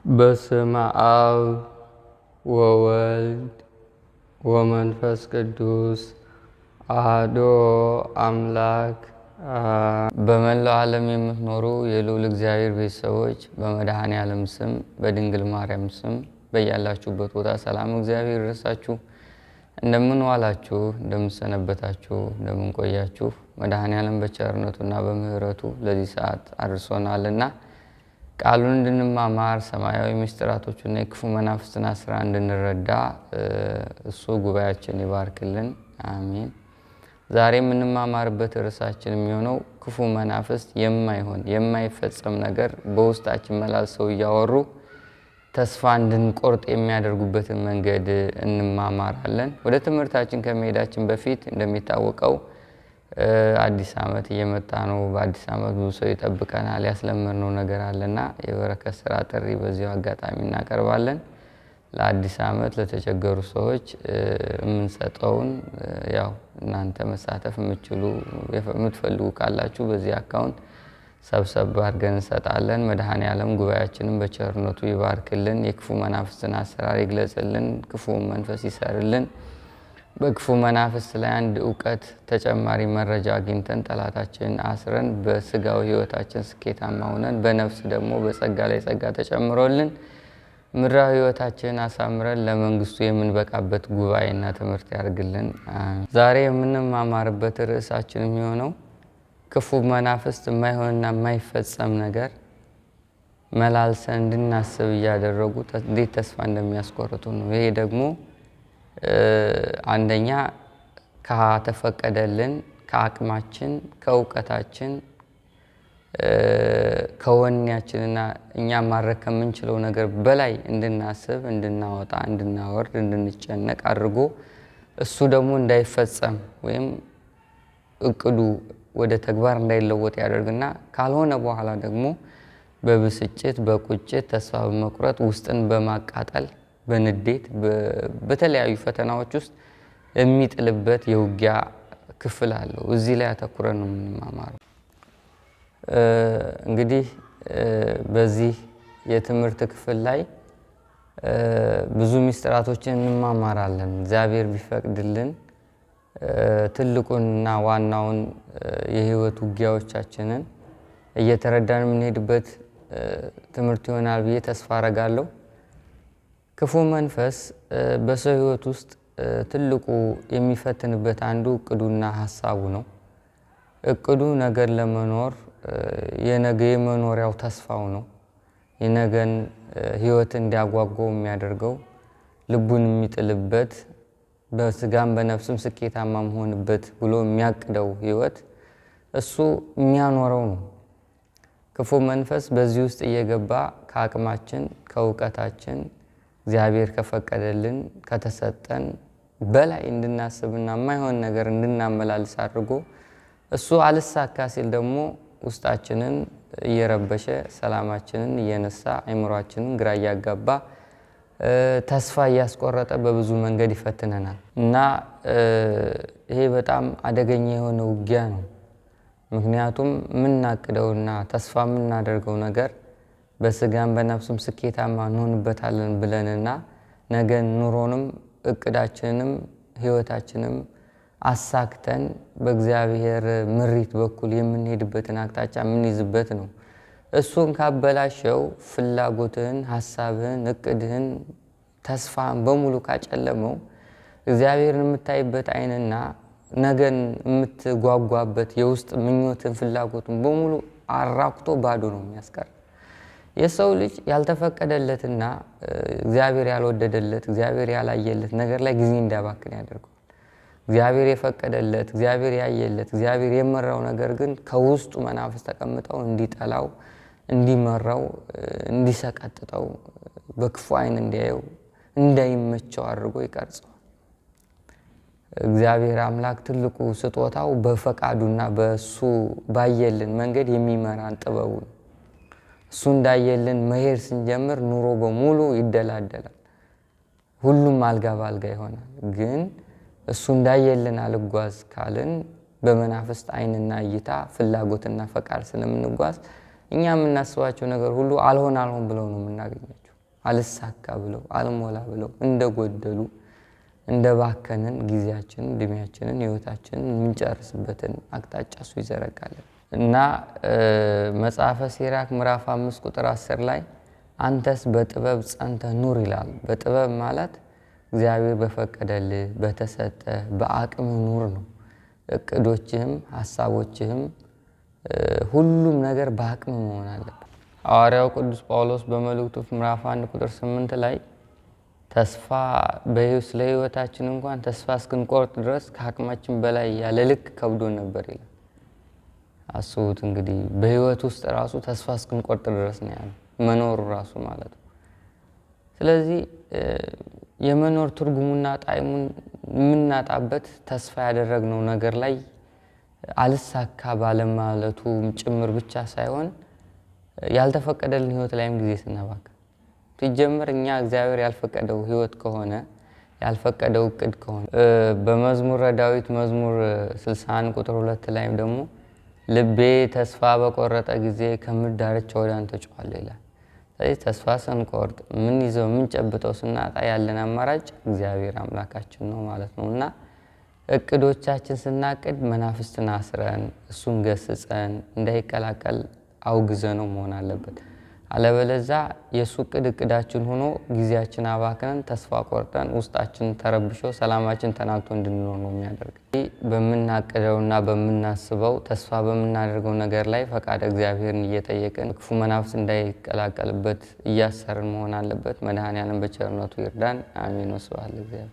በስመ አብ ወወልድ ወመንፈስ ቅዱስ አሐዱ አምላክ። በመላው ዓለም የምትኖሩ የልዑል እግዚአብሔር ቤተሰቦች በመድኃኔ ዓለም ስም በድንግል ማርያም ስም በያላችሁበት ቦታ ሰላም እግዚአብሔር ይድረሳችሁ። እንደምን ዋላችሁ? እንደምን ሰነበታችሁ? እንደምን ቆያችሁ? መድኃኔ ዓለም በቸርነቱና በምሕረቱ ለዚህ ሰዓት አድርሶናልና ቃሉን እንድንማማር ሰማያዊ ምስጢራቶቹና የክፉ መናፍስትን ስራ እንድንረዳ እሱ ጉባኤያችን ይባርክልን። አሜን። ዛሬ የምንማማርበት ርዕሳችን የሚሆነው ክፉ መናፍስት የማይሆን የማይፈጸም ነገር በውስጣችን መላልሰው እያወሩ ተስፋ እንድንቆርጥ የሚያደርጉበትን መንገድ እንማማራለን። ወደ ትምህርታችን ከመሄዳችን በፊት እንደሚታወቀው አዲስ ዓመት እየመጣ ነው። በአዲስ ዓመት ብዙ ሰው ይጠብቀናል። ያስለመድነው ነገር አለና የበረከት ስራ ጥሪ በዚሁ አጋጣሚ እናቀርባለን። ለአዲስ ዓመት ለተቸገሩ ሰዎች የምንሰጠውን ያው እናንተ መሳተፍ የምትችሉ የምትፈልጉ ካላችሁ በዚህ account ሰብሰብ አድርገን እንሰጣለን። መድኃኔ ዓለም ጉባኤያችንን በቸርነቱ ይባርክልን፣ የክፉ መናፍስትን አሰራር ይግለጽልን፣ ክፉ መንፈስ ይሰርልን። በክፉ መናፍስት ላይ አንድ እውቀት ተጨማሪ መረጃ አግኝተን ጠላታችንን አስረን በስጋዊ ሕይወታችን ስኬታማ ሆነን በነፍስ ደግሞ በጸጋ ላይ ጸጋ ተጨምሮልን ምድራዊ ሕይወታችንን አሳምረን ለመንግስቱ የምንበቃበት ጉባኤና ትምህርት ያርግልን። ዛሬ የምንማማርበት ርዕሳችን የሚሆነው ክፉ መናፍስት የማይሆንና የማይፈጸም ነገር መላልሰን እንድናስብ እያደረጉ እንዴት ተስፋ እንደሚያስቆርጡ ነው። ይሄ ደግሞ አንደኛ ከተፈቀደልን ከአቅማችን ከእውቀታችን ከወኔያችንና እኛ ማድረግ ከምንችለው ነገር በላይ እንድናስብ፣ እንድናወጣ፣ እንድናወርድ፣ እንድንጨነቅ አድርጎ እሱ ደግሞ እንዳይፈጸም ወይም እቅዱ ወደ ተግባር እንዳይለወጥ ያደርግና ካልሆነ በኋላ ደግሞ በብስጭት፣ በቁጭት፣ ተስፋ በመቁረጥ ውስጥን በማቃጠል በንዴት በተለያዩ ፈተናዎች ውስጥ የሚጥልበት የውጊያ ክፍል አለው። እዚህ ላይ አተኩረን ነው የምንማማረው። እንግዲህ በዚህ የትምህርት ክፍል ላይ ብዙ ምስጢራቶችን እንማማራለን። እግዚአብሔር ቢፈቅድልን ትልቁንና ዋናውን የህይወት ውጊያዎቻችንን እየተረዳን የምንሄድበት ትምህርት ይሆናል ብዬ ተስፋ አረጋለሁ። ክፉ መንፈስ በሰው ህይወት ውስጥ ትልቁ የሚፈትንበት አንዱ እቅዱና ሀሳቡ ነው። እቅዱ ነገር ለመኖር የነገ የመኖሪያው ተስፋው ነው። የነገን ህይወት እንዲያጓጓው የሚያደርገው ልቡን የሚጥልበት በስጋም በነፍስም ስኬታማ መሆንበት ብሎ የሚያቅደው ህይወት እሱ የሚያኖረው ነው። ክፉ መንፈስ በዚህ ውስጥ እየገባ ከአቅማችን ከእውቀታችን እግዚአብሔር ከፈቀደልን ከተሰጠን በላይ እንድናስብና የማይሆን ነገር እንድናመላልስ አድርጎ እሱ አልሳካ ሲል ደግሞ ውስጣችንን እየረበሸ ሰላማችንን እየነሳ አይምሯችንን ግራ እያጋባ ተስፋ እያስቆረጠ በብዙ መንገድ ይፈትነናል እና ይሄ በጣም አደገኛ የሆነ ውጊያ ነው። ምክንያቱም የምናቅደውና ተስፋ የምናደርገው ነገር በስጋም በነፍሱም ስኬታማ እንሆንበታለን ብለንና ነገን ኑሮንም እቅዳችንንም ህይወታችንም አሳክተን በእግዚአብሔር ምሪት በኩል የምንሄድበትን አቅጣጫ የምንይዝበት ነው። እሱን ካበላሸው ፍላጎትህን፣ ሀሳብህን፣ እቅድህን፣ ተስፋህን በሙሉ ካጨለመው እግዚአብሔርን የምታይበት ዓይንና ነገን የምትጓጓበት የውስጥ ምኞትን ፍላጎትን በሙሉ አራኩቶ ባዶ ነው የሚያስቀር። የሰው ልጅ ያልተፈቀደለትና እግዚአብሔር ያልወደደለት እግዚአብሔር ያላየለት ነገር ላይ ጊዜ እንዲያባክን ያደርገዋል። እግዚአብሔር የፈቀደለት እግዚአብሔር ያየለት እግዚአብሔር የመራው ነገር ግን ከውስጡ መናፍስት ተቀምጠው እንዲጠላው፣ እንዲመራው፣ እንዲሰቀጥጠው፣ በክፉ ዓይን እንዲያየው፣ እንዳይመቸው አድርጎ ይቀርጸዋል። እግዚአብሔር አምላክ ትልቁ ስጦታው በፈቃዱና በሱ ባየልን መንገድ የሚመራን ጥበቡ ነው። እሱ እንዳየልን መሄድ ስንጀምር ኑሮ በሙሉ ይደላደላል። ሁሉም አልጋ በአልጋ ይሆናል። ግን እሱ እንዳየልን አልጓዝ ካልን በመናፍስት ዓይንና እይታ ፍላጎትና ፈቃድ ስለምንጓዝ እኛ የምናስባቸው ነገር ሁሉ አልሆን አልሆን ብለው ነው የምናገኛቸው። አልሳካ ብለው አልሞላ ብለው እንደጎደሉ እንደባከንን ጊዜያችንን፣ እድሜያችንን፣ ህይወታችንን የምንጨርስበትን አቅጣጫ እሱ ይዘረጋለን እና መጽሐፈ ሲራክ ምዕራፍ 5 ቁጥር 10 ላይ አንተስ በጥበብ ጸንተህ ኑር ይላል። በጥበብ ማለት እግዚአብሔር በፈቀደልህ በተሰጠ በአቅም ኑር ነው። እቅዶችህም ሀሳቦችህም ሁሉም ነገር በአቅም መሆን አለበት። ሐዋርያው ቅዱስ ጳውሎስ በመልእክቱ ምዕራፍ 1 ቁጥር 8 ላይ ተስፋ ስለ ህይወታችን እንኳን ተስፋ እስክንቆርጥ ድረስ ከአቅማችን በላይ ያለ ልክ ከብዶ ነበር ይላል። አስቡት እንግዲህ በህይወት ውስጥ ራሱ ተስፋ እስክንቆርጥ ድረስ ነው ያለው መኖሩ ራሱ ማለት ነው። ስለዚህ የመኖር ትርጉሙና ጣዕሙን የምናጣበት ተስፋ ያደረግነው ነገር ላይ አልሳካ ባለማለቱ ጭምር ብቻ ሳይሆን ያልተፈቀደልን ህይወት ላይም ጊዜ ስናባክን ሲጀምር እኛ እግዚአብሔር ያልፈቀደው ህይወት ከሆነ፣ ያልፈቀደው እቅድ ከሆነ፣ በመዝሙረ ዳዊት መዝሙር 61 ቁጥር 2 ላይም ደግሞ ልቤ ተስፋ በቆረጠ ጊዜ ከምድር ዳርቻ ወደ አንተ እጮኻለሁ ይላል። ስለዚህ ተስፋ ስንቆርጥ ምን ይዘው ምን ጨብጠው ስናጣ ያለን አማራጭ እግዚአብሔር አምላካችን ነው ማለት ነው። እና እቅዶቻችን ስናቅድ መናፍስትን አስረን እሱን ገስጸን እንዳይቀላቀል አውግዘነው መሆን አለበት። አለበለዛ የእሱ እቅድ እቅዳችን ሆኖ ጊዜያችን አባክነን ተስፋ ቆርጠን ውስጣችን ተረብሾ ሰላማችን ተናግቶ እንድንኖር ነው የሚያደርግ። በምናቅደውና በምናስበው ተስፋ በምናደርገው ነገር ላይ ፈቃደ እግዚአብሔርን እየጠየቅን ክፉ መናፍስ እንዳይቀላቀልበት እያሰርን መሆን አለበት። መድኃኔዓለም በቸርነቱ ይርዳን። አሜን። ወስብሐት ለእግዚአብሔር።